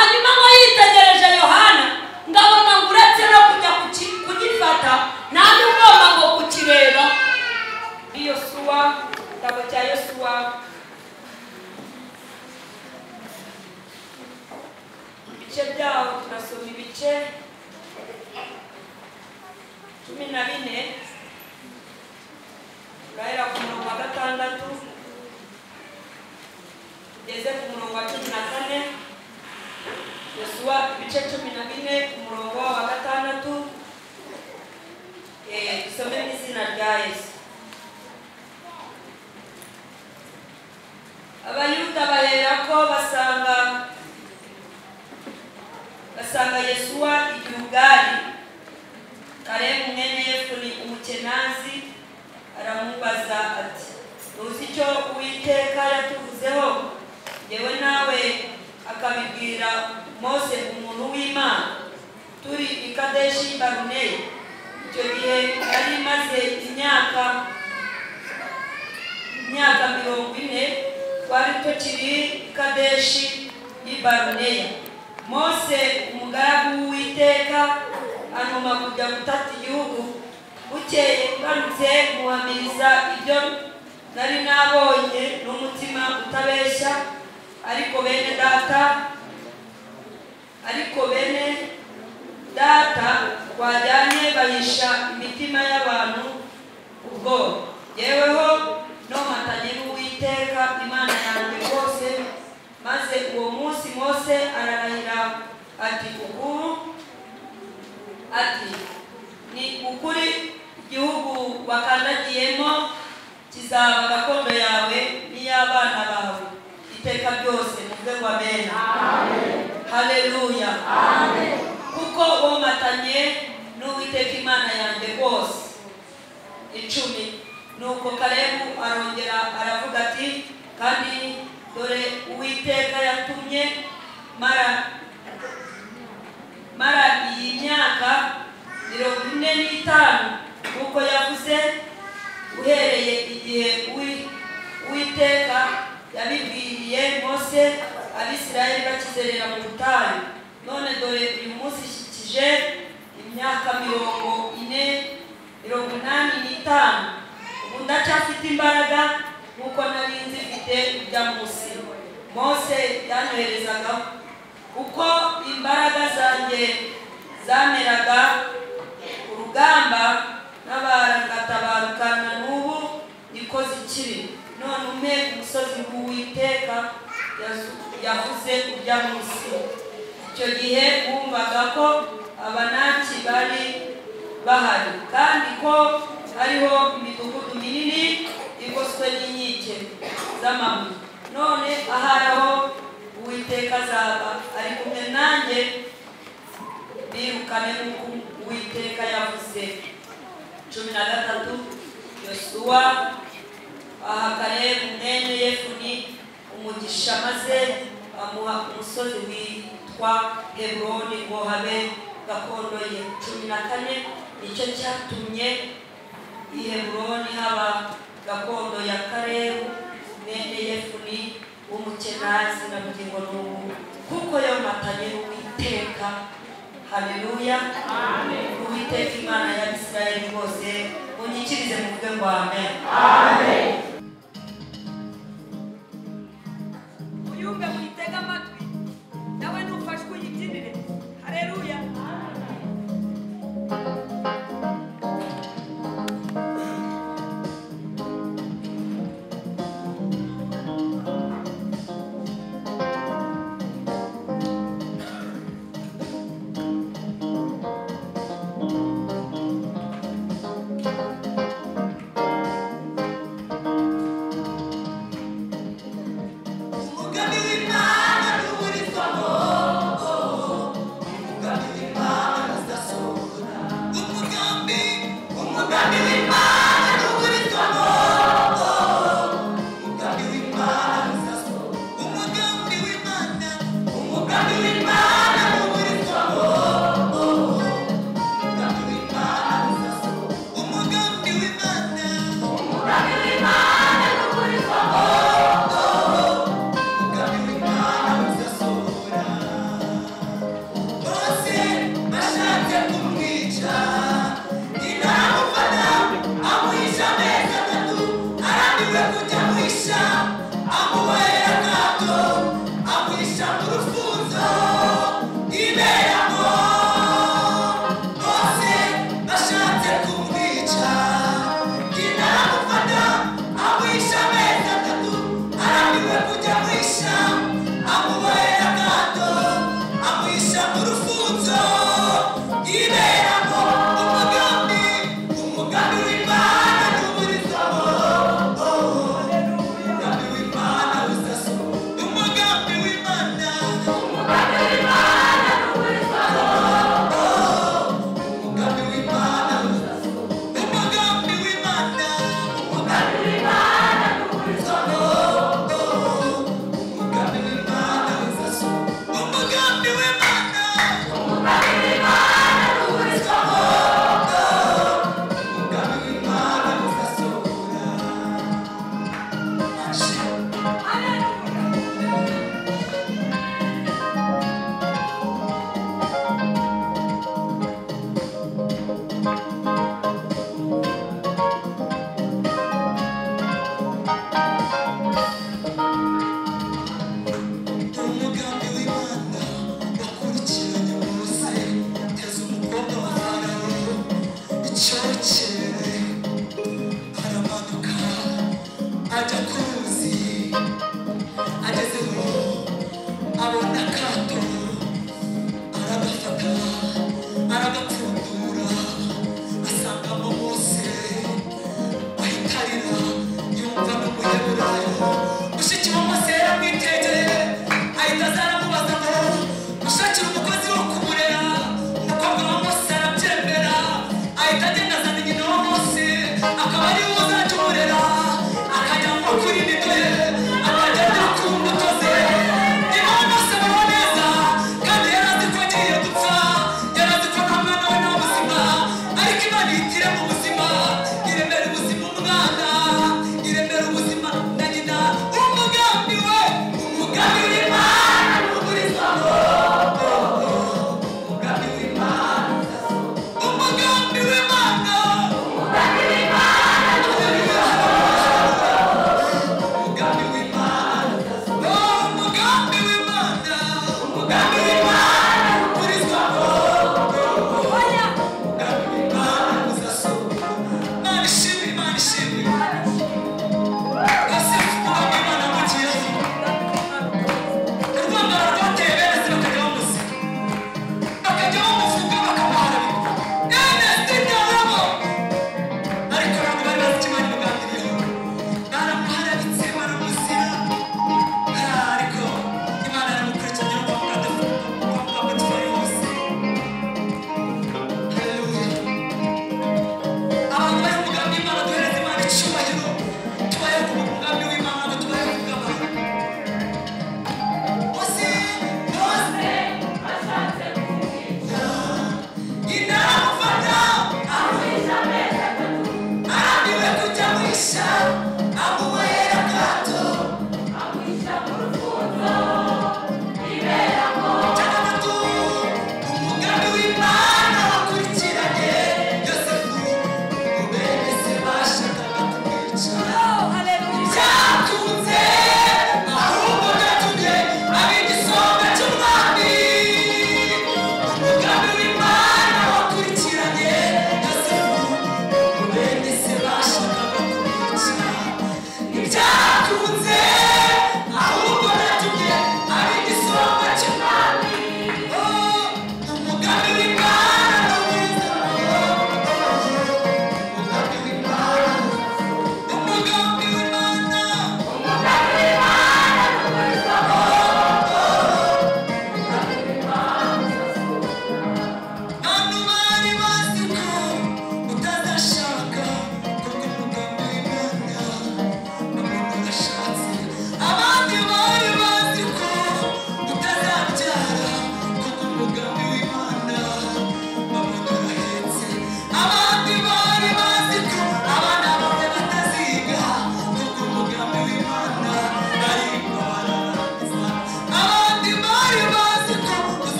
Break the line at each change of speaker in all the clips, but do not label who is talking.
Hanyuma ngo yitegereje Yohana, ngabona ngo uretse no kujya kugifata nta n'ugomba ngo kukireba. Yosuwa, igitabo cya Yosuwa ibice byaho turasoma ibice 14, turahera ku murongo wa 6 tugeze ku murongo wa 14. Yosuwa ibice 14 ku murongo wa 6. Dusome mu izina rya Yesu. Abayuda baherako basanga Yesuwa i Giligali. Kalebu mwene Yefune Umukenazi aramubaza ati: "Uzi icyo Uwiteka yatuvuzeho yewe nawe akabibwira Mose umuntu w'Imana turi i Kadeshi Baruneya? Icyo gihe yari imaze imyaka 40 twari tukiri i Kadeshi Baruneya. Mose umugaragu w'Uwiteka antuma kujya gutata igihugu. Bukeye ngarutse muhamiriza ibyo nari nabonye n'umutima utabeshya, ariko bene data twajyanye bahisha imitima y'abantu ubwoba. Jyeweho nomatanye n'Uwiteka Imana yanjye rwose." Maze uwo munsi Mose ararahira ati: "Ni ukuri igihugu wakandagiyemo kizaba gakondo yawe n'iy'abana bawe iteka ryose." Muvuge ngo amen. Haleluya. Kuko womatanye n'Uwiteka Imana yanjye rwose. 10. Nuko Kalebu arongera aravuga ati: "Kandi dore Uwiteka yatumye mara iyi myaka 45 kuko yavuze uhereye igihe Uwiteka yabibwiriye Mose Abisirayeli bakizerera mu butayu. None dore uyu munsi ishyikije imyaka 485, ubu ndacyafite imbaraga nk'uko nari nzifite ujya munsi Mose yanyoherezaga. Uko imbaraga zanjye zameraga ku rugamba n'abarangatabarukana n'ubu niko zikiri. None umpe umusozi w'Uwiteka yavuze ujya munsi." Icyo gihe bumvaga ko Abanaki bari bahari, kandi ko hariho imidugudu minini igoswe n'inkike z'amabuye. None ahari aho Uwiteka azaba ari kumwe nanjye, birukane nk'uko Uwiteka yavuze. 13. Yosuwa aha Kalebu mwene Yefune umugisha, maze amuha umusozi witwa Heburoni ngo habe gakondo ye. 14. Nicyo cyatumye i Heburoni haba gakondo ya Kalebu mwene Yefune w'Umukenazi na bugingo n'ubu, kuko yomatanye n'Uwiteka. Haleluya. Uwiteka Imana ya Isirayeli rwose munyikirize muvuge ngo amen. Amen. Uyumve muyitege amatwi, nawe nufashwe uyibyinire. Haleluya.
w'Imana, umugambi w'Imana uburizwamo, umugambi w'Imana uzasohora. Umugambi w'Imana wakurikiranye Mose, teza umukobwa wa Farawo icyokere, aramanuka ajya ku ruzi, agezeho abona akato, aragafata aragapfundura, asangamo Mose, ahita arira, yumva n'umuheburayo. Mushiki wa Mose yaramwitegeye, ahita aza aramubaza ngo mushakire umukozi wo kumurera. Umukobwa wa Mose arabyemera, ahita agenda azana nyina wa Mose, akaba ari we uzajya umurera, akajya nko kuri mito ye, akajya ajya ku mbuto ze. Nyina wa Mose abaho neza, kandi yari azi ko agiye gupfa, yari azi ko nta mwana we nta buzima, ariko Imana ihitire mu buzima, iremera ubuzima umwana, iremera ubuzima na nyina. Umugambi we, umugambi w'Imana uburizwamo, umugambi w'Imana, umugambi w'Imana, umugambi w'Imana, umugambi w'Imana, umugambi w'Imana, umugambi w'Imana uburizwamo, umugambi w'Imana uzasohora. Imana ishimwe, Imana ishimwe. Yosefu umugambi w'Imana wamugiyeho. Urwangano rwateye bene se bakajya bamuseka, bakajya bamuvuga, bakamuharabika. Ernest Ntarabo, ariko ntabwo bari bazi icyo Imana imugambiriyeho. Baramuharabitse, baramuzira. Ariko Imana yaramukurikiranye no kwa Mukadefumba.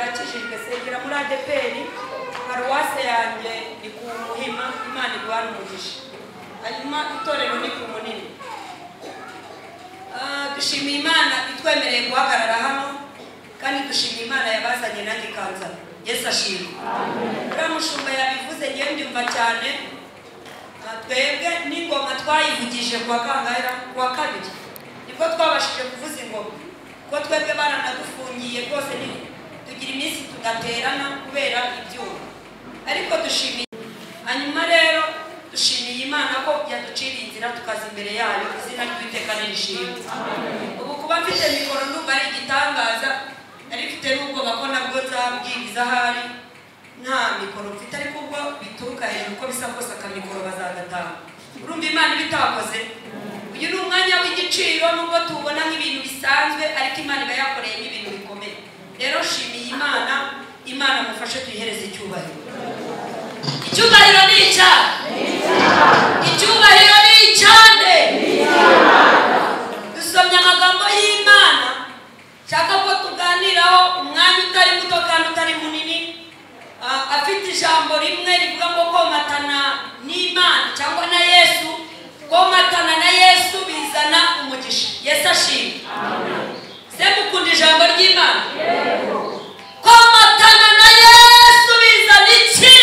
Ndakijijwe, sengera muri ADEPR, paruwase yanjye ni ku Muhima. Imana iguhane umugisha. Hanyuma itorero ni ku Munini. Dushimiye Imana itwemereye guhagarara hano, kandi dushimiye Imana yabazanye nanjye ikanzana. Yesu ashimwe. Uriya mushumba yabivuze, ngewe mbyumva cyane. Twebwe n'ingoma twayivugije kuwa kangahe? Kuwa kabiri nibwo twabashije kuvuza ingoma, kuko twebwe baranadufungiye rwose, ni tugira iminsi tudaterana kubera ibyuma, ariko dushimiye. Hanyuma rero dushimiye Imana ko yaduciriye inzira tukaza imbere yayo. Izina ry'Uwiteka nirishimwe. Ubu kuba mfite mikoro ndumva ari igitangaza. Nari mfite n'ubwoba ko nabwo nzabwiriza ahari nta mikoro mfite, ariko ubwo bituruka hejuru, uko bisa kose akamikoro bazagatanga. Urumva Imana ibitakoze. Uyu ni umwanya w'igiciro, nubwo tuwubona nk'ibintu bisanzwe, ariko Imana iba yakoreyemo ibintu bikomeye. Rero shimiye Imana. Imana mufashe tuyihereze icyubahiro. Icyubahiro ni icyaha, icyubahiro ni icyande. Dusomye amagambo y'Imana nshaka ko tuganiraho umwanya utari muto kandi utari munini, afite ijambo rimwe rivuga ngo komatana n'Imana cyangwa na Yesu. Komatana na Yesu bizana umugisha. Yesu ashimwe. Se mukunda ijambo ry'Imana? Komatana na Yesu bizana iki?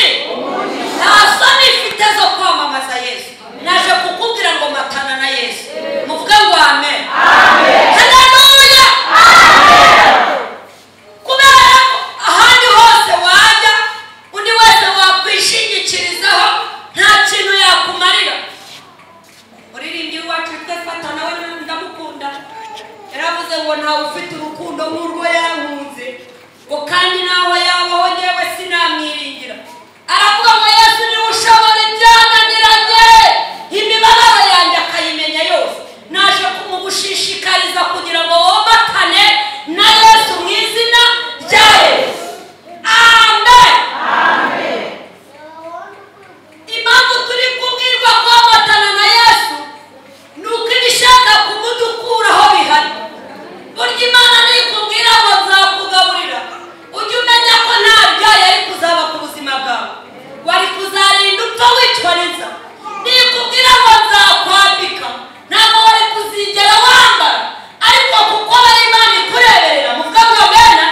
Nta soni ifite zo kwamamaza Yesu. Naje kukubwira ngo matana na Yesu. Muvuge ngo amen. Haleluya. Kubera ko ahandi hose wajya, undi wese wakwishingikirizaho, nta kintu yakumarira. Muririmbyi wacu witwa Fata, nawe ndamukunda, yaravuze ngo ntawe ufite urukundo nk'urwo yankunze, ngo kandi naho yabaho ngewe sinamwiringira. Aravuga ngo Yesu niwe ushobora ibyananiranye, imibabaro yanjye akayimenya yose. Naje kumugushishikariza kugira ngo womatane na Yesu mu izina rya Yesu. Amen. Impamvu turi kubwirwa komatana na Yesu ni uko ibishaka kumudukuraho bihari. Burya Imana nikubwira ngo nzakugaburira, ujye umenya ko nta byayo ari kuzaba ku buzima bwawe, wari kuzarinda upfa wicwa n'inzara. Nikubwira ngo nzakwambika, ntabwo wari kuzigera wambara, ariko kuko ari Imana ikureberera, muvuga ngo amena,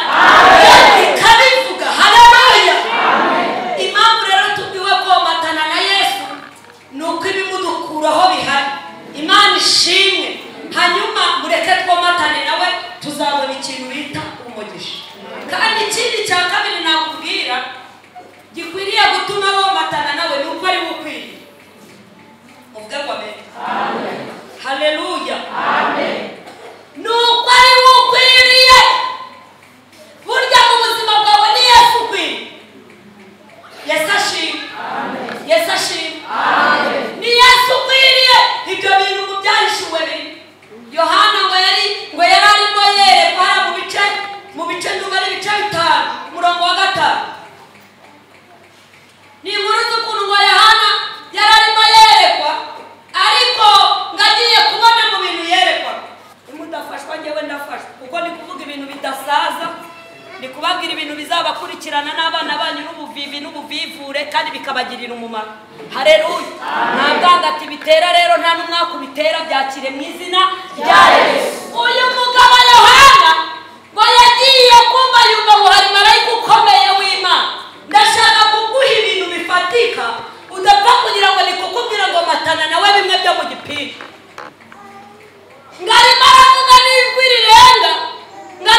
ikabivuga. Haleluya. Impamvu rero tubwiwe komatana na Yesu ni uko ibimudukuraho bihari. Imana ishimwe. Hanyuma mureke twomatane nawe, tuzabona ikintu bita umugisha. Kandi ikindi cya kabiri nakubwira gikwiriye gutuma womatana nawe ni uko ari we ukwiriye. Muvuge ngo amen. Haleluya. Ni uko ari we ukwiriye. Burya mu buzima bwawe ni Yesu ukwiriye. Yesu ashimwe. Yesu ashimwe. Ni Yesu ukwiriye. Ibyo bintu mu byahishuwe biri Yohana ngo yari arimo yerekwa hariya mu bice ndumva ari ibice 5, umurongo wa 5. Ni inkuru z'ukuntu ngo Yohana yari arimo yerekwa, ariko ngo agiye kubona mu bintu yerekwa. Nimudafashwa njyewe ndafashwa, kuko ni kuvuga ibintu bidasaza, ni kubabwira ibintu bizabakurikirana n'abana banyu n'ubuvivi n'ubuvivure, kandi bikabagirira umumaro. Haleluya. Nta bwangati bitera rero, nta n'umwaka ubitera, byakire mu izina rya Yesu. Uyu mugabo Yohana ngo yagiye kumva yumva ngo hari marayika ukomeye w'Imana. Ndashaka kuguha ibintu bifatika, udapfa kugira ngo nikukubwira ngo matana nawe bimwe byo mu gipira. Ngo arimo aravuga n'ijwi rirenga, ngo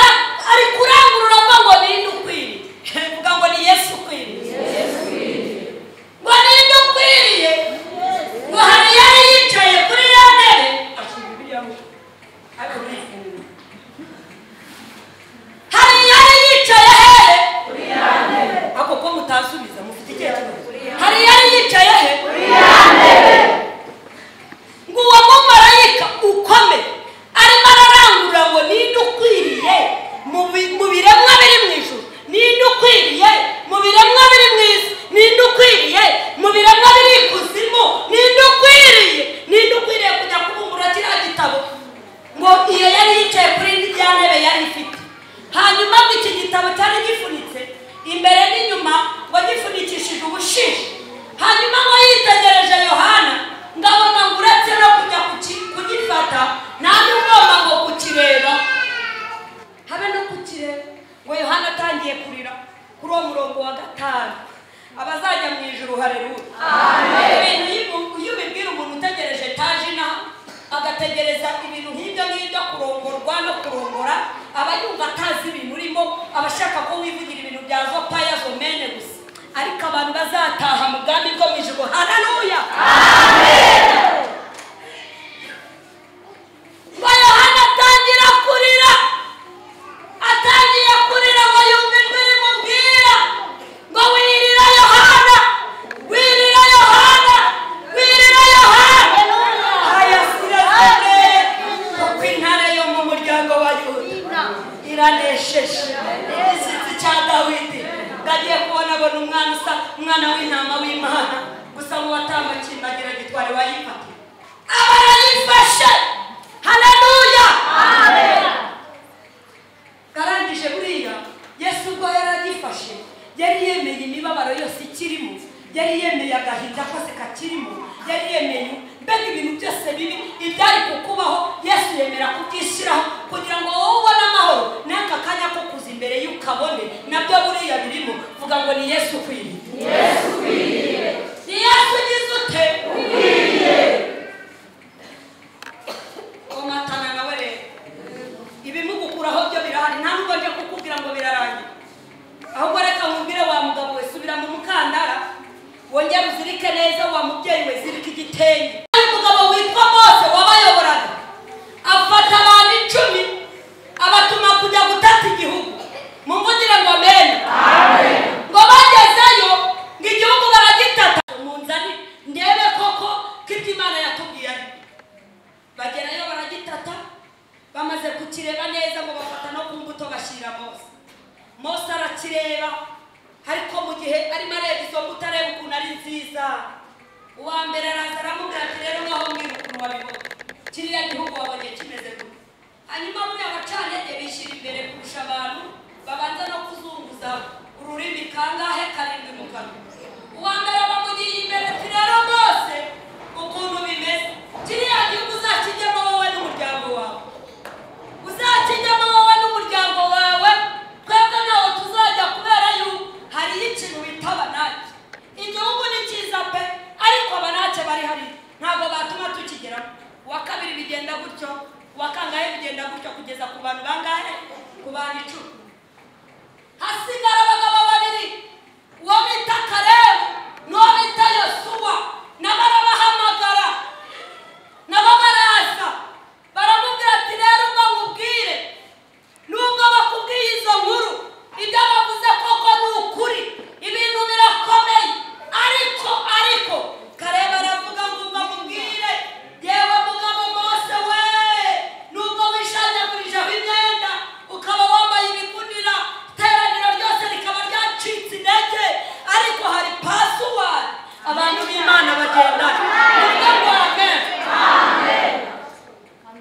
ari kurangurura avuga ngo ninde ukwiriye. Vuga ngo ni Yesu ukwiriye. Ngo ninde ukwiriye? Ngo hari yari yicaye kuri ya ntebe. Hari yari yicaye hehe? Ako ko mutasubiza, mufite ikihe kibazo? Hari yari yicaye he? Ngo uwo mumarayika ukomeye arimo ararangurura ngo ninde ukwiriye mu biremwa biri mu ijuru, ninde ukwiriye mu biremwa biri mu isi, ninde ukwiriye mu biremwa biri ikuzimu, ninde ukwiriye, ninde ukwiriye kujya kubumbura kiriya gitabo. Ngo iyo yari yicaye kuri ya ntebe yari ifite. Hanyuma ngo iki gitabo cyari gifunitse, Imbere n'inyuma ngo gifunikishije ubushishi. Hanyuma ngo yitegereje Yohana, ngabona ngo uretse no kujya kugifata nta n'ugomba ngo kukireba, habe no kukireba. Ngo Yohana atangiye kurira kuri uwo murongo wa 5. Abazajya mu ijuru, haleluya. Ibintu iyo ubibwira umuntu utegereje etaje inaha, agategereza ibintu nk'ibyo ngibyo, kurongorwa no kurongora, aba yumva atazi ibintu urimo, aba ashaka ko wivugira ibintu bya zopaya zomene gusa. Ariko abantu bazataha mu bwami bwo mu ijuru, haleluya. Ngo Yohana atangira kurira, atangiye kurira ngo yumva ijwi rimubwira ngo wirira Yohana, wirira Yohana, wirira Yohana. Aya kuko intare yo mu muryango wa Yuda iranesheje, igishyitsi cya Dawidi. Ngagiye kubona abona umwana usa umwana w'intama w'Imana gusa mu batambakimbagira gitwari wayifatiye, aba arayifashe. Haleluya. Karangije buriya Yesu ubwo yaragifashe, yari yemeye imibabaro yose ikirimo, yari yemeye agahinda kose kakirimo, yari yemeye mbega ibintu byose bibi ibyari kukubaho. Yesu yemera kubyishyiraho kugira ngo wowe ubone amahoro n'aka kanya ko kuza imbere y'ukabone nabyo buriya birimo. Vuga ngo ni Yesu ukwiriye. Ni Yesu ugize ute? Omatana nawe rero ibimugukuraho byo birahari, nta nubwo nje kukubwira ngo birarangira, ahubwo reka nkubwire wa mugabo we, subira mu mukandara wongere uzirike neza. Wa mubyeyi we, zirika igitenge. Umugabo witwa Mose wabayoboraga afata abantu 10 abatuma kujya gutata igihugu. Mumvugire ngo amen. Ngo bagezeyo ngo igihugu baragitata, munzani ndebe koko ko ibyo Imana yatubwiye ari. Bagerayo baragitata, bamaze kukireba neza ngo bafata no ku mbuto bashyira Mose. Mose arakireba, ariko mu gihe arimo areba izo mbuto areba ukuntu ari nziza, uwa mbere araza aramubwira ati rero ngaho mbwira ukuntu wabibona, kiriya gihugu wabonye kimeze gute. Hanyuma buriya abacantege bishyira imbere kurusha abantu, babanza no kuzunguza ururimi kangahe, 7 mu kanwa. Uwa mbere bamugiye imbere ati rero Mose ukuntu bimeze, kiriya gihugu uzakijyamo wowe n'umuryango wawe, uzakijyamo wowe n'umuryango wawe, twebwe ntaho tuzajya kubera yuko hariyo ikintu bita abanake. Igihugu ni cyiza pe, ariko abanake bari hariya ntabwo batuma tukigeramo. Uwa kabiri bigenda gutyo, uwa kangahe bigenda gutyo, kugeza ku bantu bangahe? Ku bantu 10. Hasigara abagabo babiri, uwo bita Kalebu n'uwo bita Yosuwa, nabo arabahamagara, nabo baraza baramubwira ati rero ubwo nkubwire, nubwo bakubwiye izo nkuru, ibyo bavuze koko ni ukuri, ibintu birakomeye, ariko Kalebu aravuga ngo umva nkubwire, yewe mugabo Mose we, nubwo wishanyagurijeho imyenda ukaba wambaye ibigunira, iteraniro ryose rikaba ryacitse intege, ariko hari pasuwari abantu b'Imana bagendana. Muvuge ngo amen.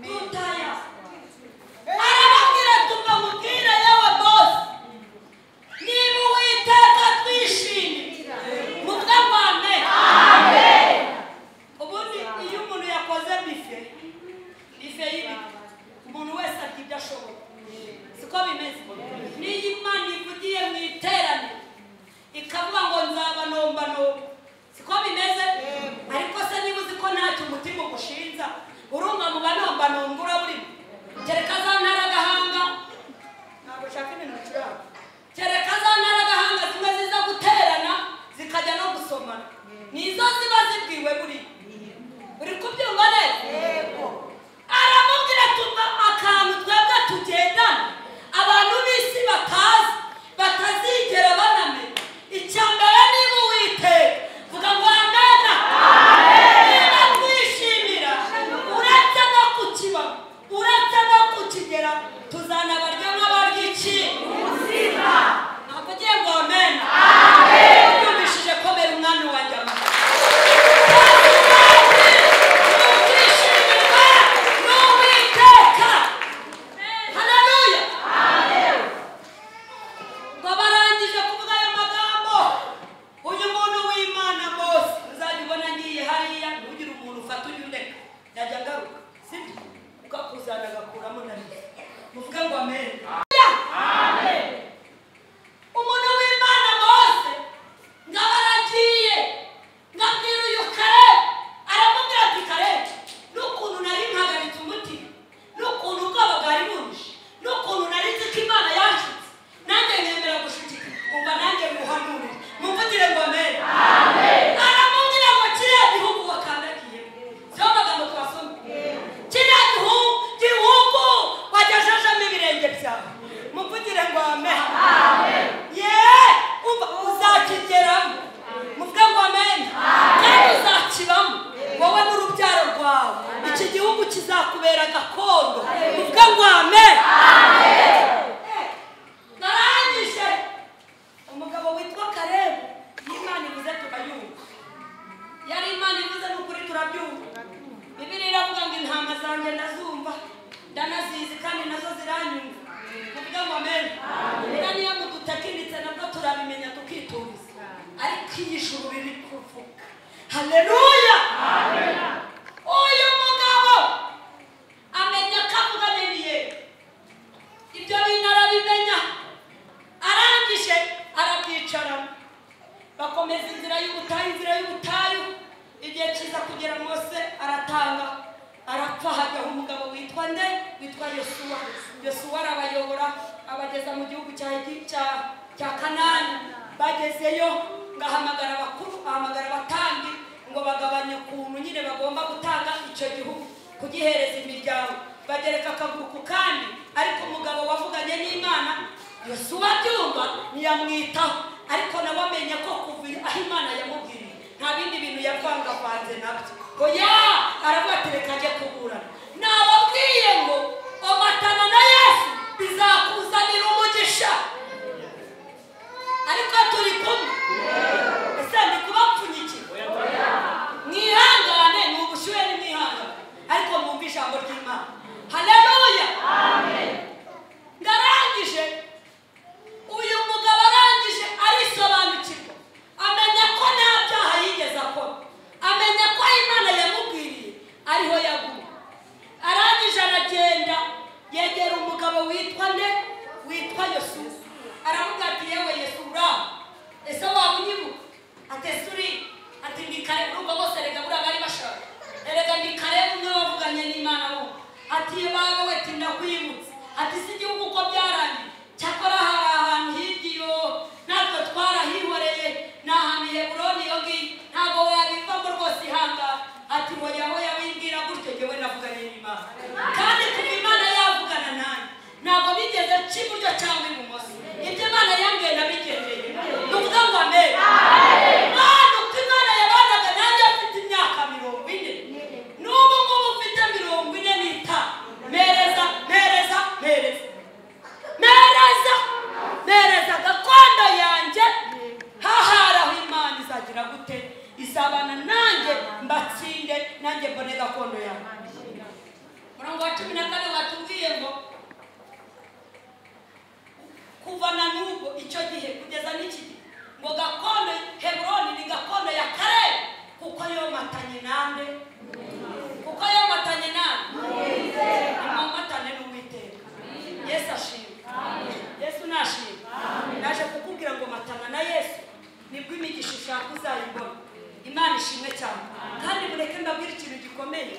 Tutaya arababwira ati umva nkubwire yewe Mose, niba Uwiteka twishimye, muvuge ngo amen. Ubundi iyo umuntu yakoze bife y'ibiryo, umuntu wese arya ibyo ashoboye, siko bimeze. Niyo Imana ivugiye mu iteraniro ikavuga ngo nzabanombanomba, siko bimeze. Ariko se niba uzi ko ntacyo umutima ugushinza, urumva mu banombanomba uraburimo. Kereka za ntaragahanga, ntabwo ushaka ibintu bicuranga, kereka za ntaragahanga zimwe ziza guterana zikajya no gusomana, nizo ziba zibwiwe buriya. Uri kubyumva neza? Aramubwira tumva akantu twebwe tugendana, abantu b'isi batazi, batazigera banamenya. Icya mbere niba Uwiteka, vuga ngo amena. Niba twishimira, uretse no kukiba, uretse no kukigera, tuzanabarya nk'abarya iki? Ntabwo ugiye ngo amena. Ubyumvishije komera umwami wanjye amashyi. y'ubutayu, inzira y'ubutayu. Igihe kiza kugera Mose aratanga, arapfa, hajyaho umugabo witwa nde? Witwa Yosuwa. Yosuwa arabayobora abageza mu gihugu cya Kanani. Bagezeyo ngahamagara abakuru, ahamagara abatambyi ngo bagabanye ukuntu nyine bagomba gutanga icyo gihugu, kugihereza imiryango. Bagereka akaguru ku kandi, ariko umugabo wavuganye n'Imana Yosuwa abyumva ntiyamwitaho, ariko nawe amenya ko kuva aho Imana yamubwiriye nta bindi bintu yavangavanze nabyo. Oya, aravuga ati reka ajye kuburana. Nababwiye ngo omatana na Yesu bizakuzanira umugisha. Ariko turi kumwe. Ese ndi kubapfunyikira? Mwihangane, ni ubushyuhe, ni mwihangane, ariko mwumve ijambo ry'Imana. Haleluya, amen. Ndarangije. Uyu mugabo arangije arisobanukirwa, amenya ko nta byaha yigeze akora, amenya ko Imana yamubwiriye ariho yaguye. Arangije aragenda yegera umugabo witwa nde? Witwa Yosuwa. Aravuga ati yewe Yesu, uraho? Ese waba unyibuka? Ati ese uri? Ati ndi Kalebu. Urumva bose erega buriya bari bashaka, erega ndi Kalebu umwe wavuganye n'Imana wo. Ati yewe we, ati ndakwibutse. Ati si igihugu uko byarangiye, cyakora hari ahantu hirya iyo natwe twarahihoreye, ni ahantu i Heburoni iyo ngiyo, ntabwo wabivamo rwose, ihangane. Ati hoya hoya, wimbwira gutyo, jyewe navuganye n'Imana, kandi kuva Imana yavugana nanjye ntabwo bigeze nca iburyo cyangwa ibumoso. Ibyo Imana yambwiye nabigendeye. Nuvuga ngo amen. Mana, uko Imana yabanaga nanjye afite imyaka 40, n'ubu ngubu ufite 45, mpereza mpereza mpereza mpereza mpereza gakondo yanjye. Hahari aho Imana izagira gute? Izabana nanjye, mbatsinde, nanjye mbone gakondo yanjye. Murongo wa 14 watubwiye ngo kuva na n'ubwo icyo gihe kugeza n'iki gihe ngo gakondo Heburoni ni gakondo ya Kalebu, kuko yomatanye nande? Kuko yomatanye nande? Imwomatane n'Uwiteka. Yesu ashimwe. Yesu nashimwe. Naje kukubwira ngo matana na Yesu, nibwo imigisha ushaka uzayibona. Imana ishimwe cyane. Kandi mureke mbabwire ikintu gikomeye.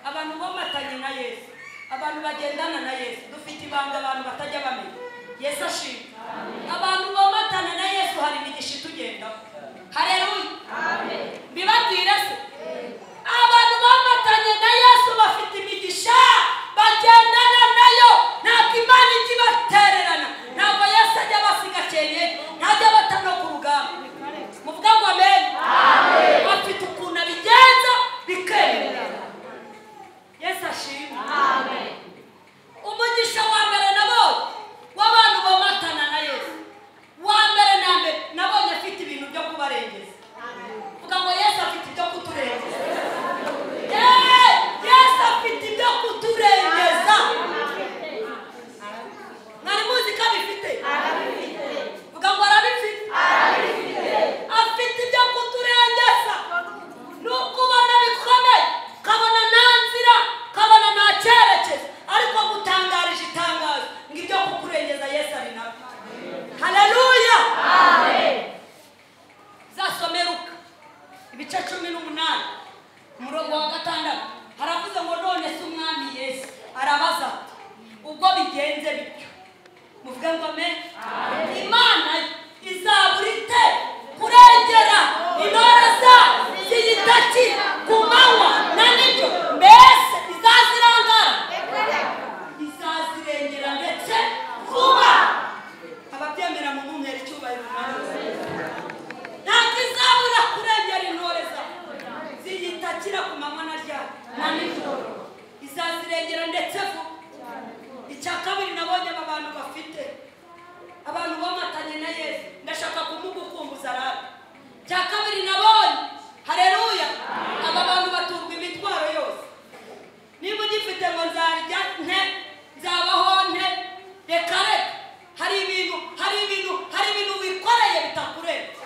Abantu bomatanye na Yesu, abantu bagendana na Yesu, dufite ibanga abantu batajya bamenya. Yesu ashimwe. Abantu bomatana na Yesu hari imigisha itugendaho. Haleluya, amen. Mbibabwire se, abantu bomatanye na Yesu bafite imigisha bagendana nayo. Ntabwo Imana ijya ibatererana, ntabwo Yesu ajya abasiga cyane, ntajya abata no ku rugamba. Muvuga ngo amen. Bafite ukuntu abigenza bikemera. Yesu ashimwe. Amen. Umugisha wa mbere nabonye w'abantu bomatana na Yesu, wa mbere na mbere nabonye afite ibintu byo kubarengeza. Vuga ngo Yesu afite ibyo kuturengeza. Yesu afite ibyo kuturengeza. Mwari muzi ko abifite? Vuga ngo arabifite. Afite ibyo kuturengeza. Nubwo ubona bikomeye, ukabona nta nzira, ukabona nta cyerekezo, ariko gutangarije itangazo ngo ibyo kukurengeza Yesu ari nabyo. Haleluya, amen. Zasome Luka ibice 18 umurongo wa 6, haravuze ngo none se umwami Yesu arabaza ati ubwo bigenze bityo, muvuge ngo amen. Imana izabura ite kurengera intore zayo ziyitakira ku manywa na nijoro? Mbese izazirangara? Izazirengera ndetse vuba. Ababyemera mu mumpera icyubahiro. Ntabwo izabura kurengera intore zayo ziyitakira ku manywa na ryari na nijoro, izazirengera ndetse vuba. Icya kabiri nabonye aba bantu bafite, abantu bomatanye na Yesu, ndashaka kumugukumbuza rata. Icya kabiri nabonye, haleluya, aba bantu baturwa imitwaro yose. Niba ugifite ngo nzarya nte, nzabaho nte, reka reka. Hari ibintu, hari ibintu, hari ibintu wikoreye bitakurenze.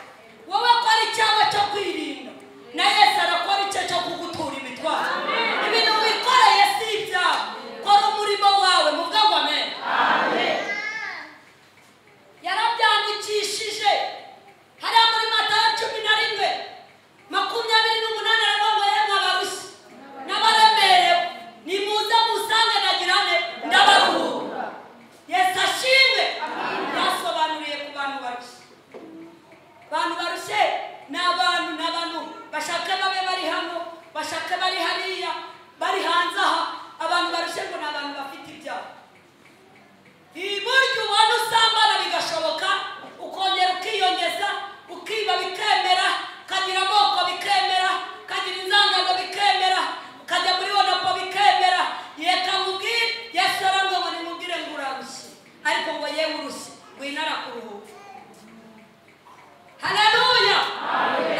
Wowe kora icyawe cyo kwirinda, na Yesu arakora icye cyo kugutura imitwaro. Ibintu wikoreye si ibyawe, kora umurimo wawe. Muvuga ngo amen. N'abantu bashaka babe bari hano, bashaka bari hariya, bari hanze aha. Abantu barushye ngo ni abantu bafite ibyaha. Iburyo ubona usambana bigashoboka, ukongera ukiyongeza, ukiba bikemera, ukagira amoko bikemera, ukagira inzangano bikemera, ukajya muri wonapo bikemera. Yeka mubwire Yesu arambwira ngo nimubwire ngo urarushye, ariko ngo yewe urushye ngwino arakuruhuka. Haleluya.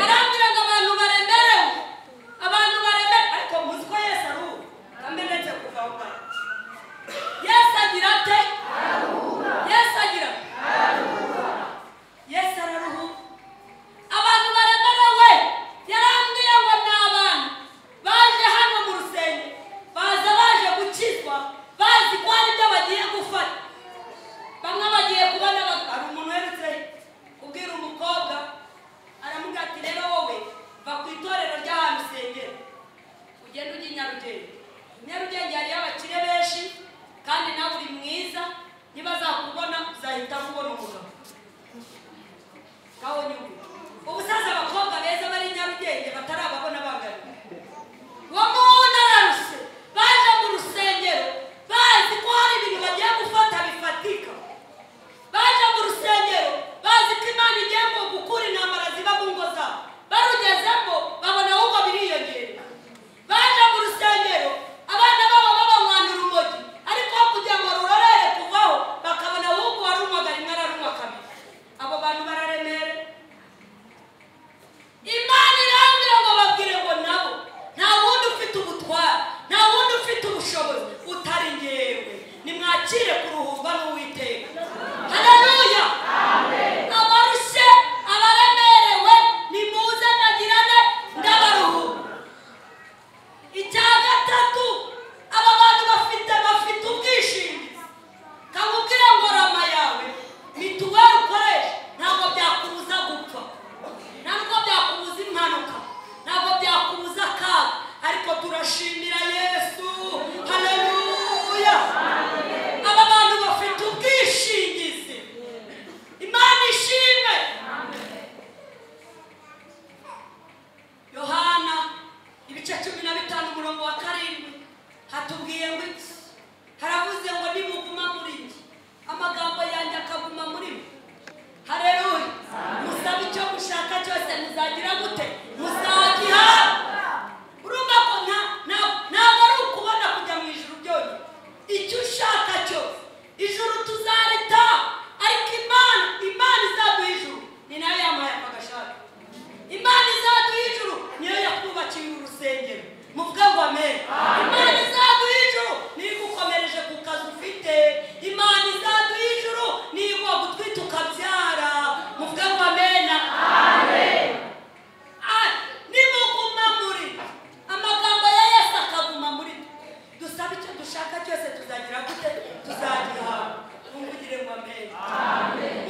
Arambwira ngo abantu baremerewe, abantu baremerewe, ariko muzi ko Yesu aruhuka. Kamenetse kuva aho ngaho. Yesu agira ate? Yesu agira Yesu araruhuka. Abantu baremerewe, yarambwiye ngo ni abantu baje hano mu rusengero, baza baje gukizwa, bazi ko hari ibyo bagiye gufata. Bamwe bagiye kubona, hari umuntu uherutse kubwira umukobwa, aramubwira ati rero wowe va ku itorero ry'ahantu usengera, ugende ujye i Nyarugenge. Nyarugenge hariyo abakire benshi kandi nawe uri mwiza, nibazakubona uzahita kubona umugabo. Ngaho nyumve. Ubusaza abakobwa beza bari i Nyarugenge batarababona bangana. Uwo muntu ararushe, baje mu rusengero bazi ko hari ibintu bagiye gufata bifatika. Baje mu rusengero bazi ko Imana igiye ngo gukura intambara ziba mu ngo zabo. Barugezemo babona ahubwo biriyongera. Baje mu rusengero abana babo babanywana urumogi, ariko kugira ngo rurorere kuvaho bakabona ahubwo warunywaga rimwe ararunywa kabiri. Abo bantu bararemere. Imana irambwira ngo babwire ngo nabo nta wundi ufite ubutware, nta wundi ufite ubushobozi utari ngewe. Nimwakire kuruhurwa n'Uwiteka. Haleluya. Abarushye, abaremerewe, nimuze nagirane ndabaruhura. Icya gatatu, aba bantu bafite ubwishingizi. Kamubwira ngo rama yawe mituweli ukoresha ntabwo byakubuza gupfa, ntabwo byakubuza impanuka, ntabwo byakubuza akaga, ariko turashimira Yesu. Haleluya. Aba bantu bafite ubwishingizi. Imana ishimwe. Yohana ibice 15 umurongo wa 7 hatubwiye ngo iki? Haravuze ngo nimuguma muri njye, amagambo yanjye akaguma muri mwe. Haleluya. Musabe icyo mushaka cyose muzagira gute? Muzagiha. Urumva ko ntabwo ari ukubona kujya mu ijuru byonyine. Icyo ushaka cyose ijuru tuzarita, ariko Imana izaduha ijuru ni nayo yampaye aka gashati. Imana izaduha ijuru niyo yakubakiye urusengero. Muvuge ngo amen. Imana izaduha ijuru niyo igukomereje ku kazi ufite. Imana izaduha ijuru niyo iguha gutwita ukabyara. Muvuge ngo amen. Nimuguma muri amagambo ya Yesu akaguma muri dusabe icyo dushaka cyose tuzagira gute? Tuzagihabwa. Mumvugire ngo amen.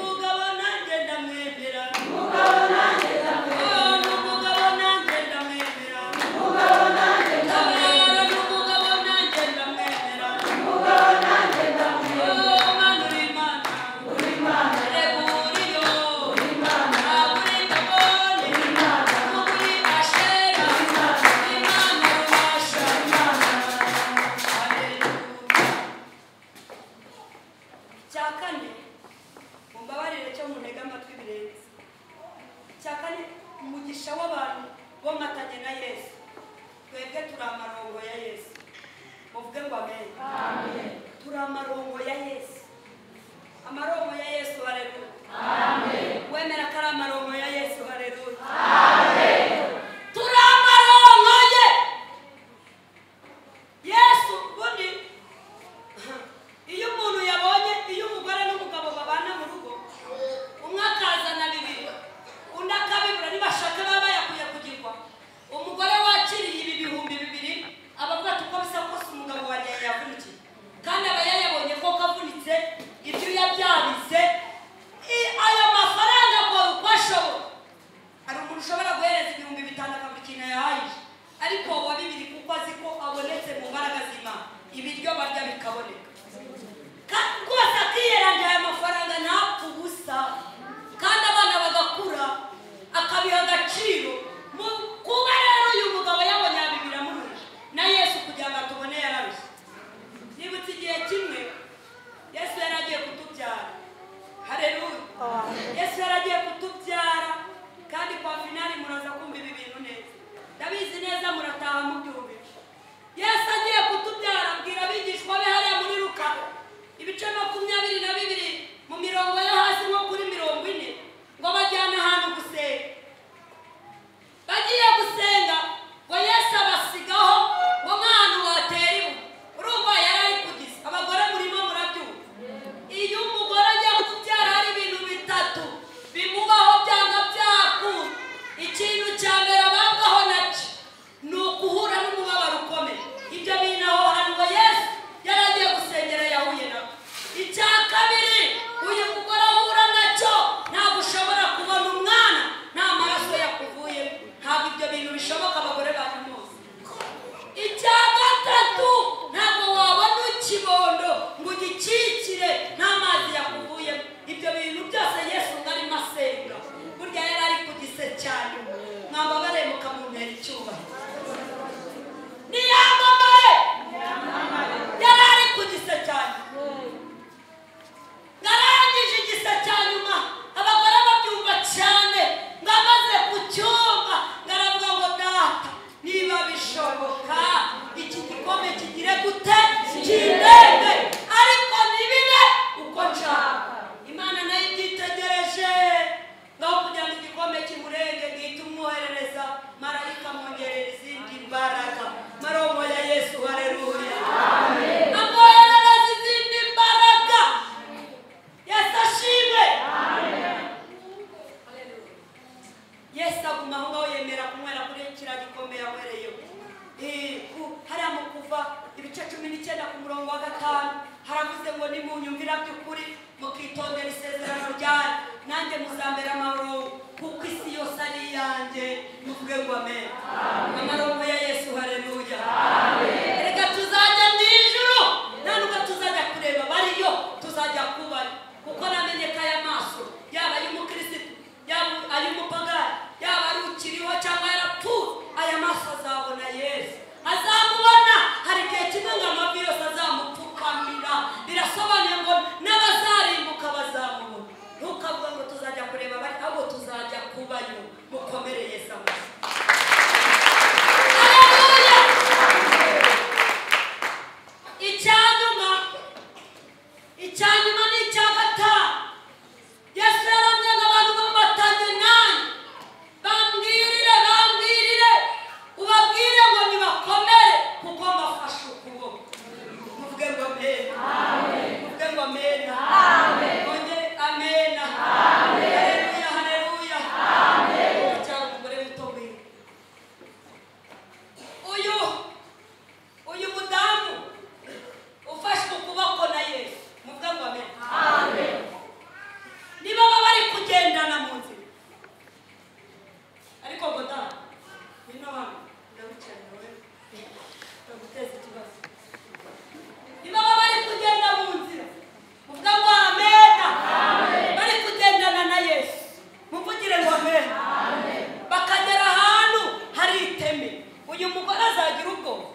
Mugabo nanjye ndamwemera. Mugabo nanjye ndamwemera. Umugabo nanjye ndamwemera. Mugabo nanjye ndamwemera. Umugabo nanjye ndamwemera. Mugabo nanjye ndamwemera. Oh Mana uri Imana. Uri Imana. Reburiyo. Uri Imana. Uri Dagoni. Uri Imana. Uri Ashera. Uri Imana. Imana rubasha. Imana. Haleluya. Icya kane, mumbabarire cyo muntege amatwi birenze. Icya kane, umugisha w'abantu bomatanye na Yesu. Twebwe turi amarongo ya Yesu. Muvuge ngo amen. Turi amarongo ya Yesu. Amarongo ya Yesu, haleluya. Wemera ko ari amarongo ya Yesu, haleluya. Turi amarongo ye. Yesu bundi iyo umuntu yabonye, iyo umugore n'umugabo babana mu rugo, umwe akazana bibiri undi akabibura, nibashaka baba bayakuye kugirwa. Umugore wakiriye ibi 2000 aba avuga ati uko bisa kose umugabo wanjye yavunikiye, kandi aba yayabonye koko avunitse, ibyo yabyarize. 5 haravuze ngo nimunyumvira by'ukuri mukitondera isezerano ryanjye nanjye muzambera amarongo kuko isi yose ari iyanjye. Muvuge ngo amen. Amarongo ya Yesu, haleluya. Reka tuzajya mu ijuru, nta nubwo tuzajya kureba bariyo, tuzajya kubayo, kuko namenye ko aya maso yaba ay'umukirisitu, yaba ay'umupagani, yaba ari ukiriho cyangwa yarapfuye, aya maso azabona Yesu, azamubona. Hari igihe kimwe ngo amavi yose azamupfukamira. Birasobanuye ngo n'abazarimbuka bazamubona. Ntukavuga ngo tuzajya kureba bari, ahubwo tuzajya kubayo. Mukomere Yesu amashyi. Haleluya. Icyanyuma ni icya gatanu. Yesu yarambwiye ngo abantu bamatanye nanjye bambwirire ubabwire ngo nibakomere kuko mbafashe ukuboko. Muvuge ngo amen. Muvuge ngo amen. Mwongere amen. Haleluya, haleluya. Cyangwa umugore muto ngwino. Uyu mudamu ufashwe ukuboko na Yesu, muvuge ngo amen. Niba baba bari kugendana mu nzira, ariko ngo da ngwino hano ndabicarira wowe ndaguteza ikibazo. Niba baba bari kugenda mu nzira, muvuge ngo amen. Bari kugendana na Yesu, muvugire ngo amen. Bakagera ahantu hari iteme, uyu mugore azagira ubwoba?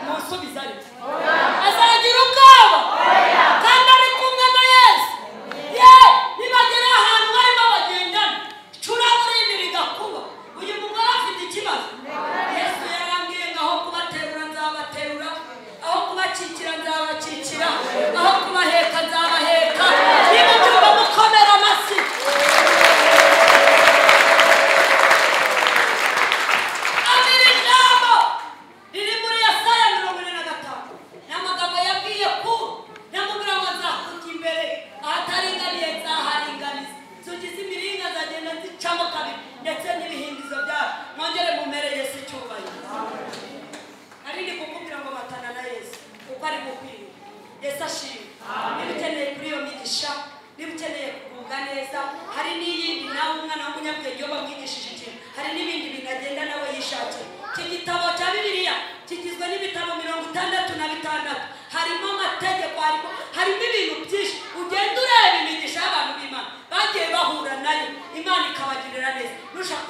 Musubize ariko azagira ubwoba kandi ari kumwe na Yesu. Ye nibagera ahantu barimo bagendana, icuraburindi rigakuba, uyu mugore afite ikibazo. Yesu yarambwiye ngo aho kubaterura nzabaterura, aho kubakikira nzabakikira, aho kubaheka nzabaheka. Niba ubyumva mukomera amashyi. Amira ijambo riri muri Yesaya 45. Ni amagambo yabwiye Kuro, yamubwira ngo nzakujya imbere ahataringaniye nzaharinganiza, inzugi z'imiringa nzagenda nzicamo kabiri ndetse n'ibihindizo byayo. Mwongere mumere Yesu icyubahiro. Nari ndi kukubwira ngo matana na Yesu kuko ari gukwiye. Yesu ashimwe. Niba ukeneye kuri iyo migisha, niba ukeneye kugubwa neza, hari n'iyindi nawe umwana w'umunyabwenge iyo bamwigishije ikintu, hari n'ibindi bintu agenda nawe yishakira. Iki gitabo cya Bibiliya kigizwe n'ibitabo 66, harimo amategeko, harimo ibintu byinshi. Ugenda ureba imigisha y'abantu b'Imana bagiye bahura nayo, Imana ikabagirira neza. Nushaka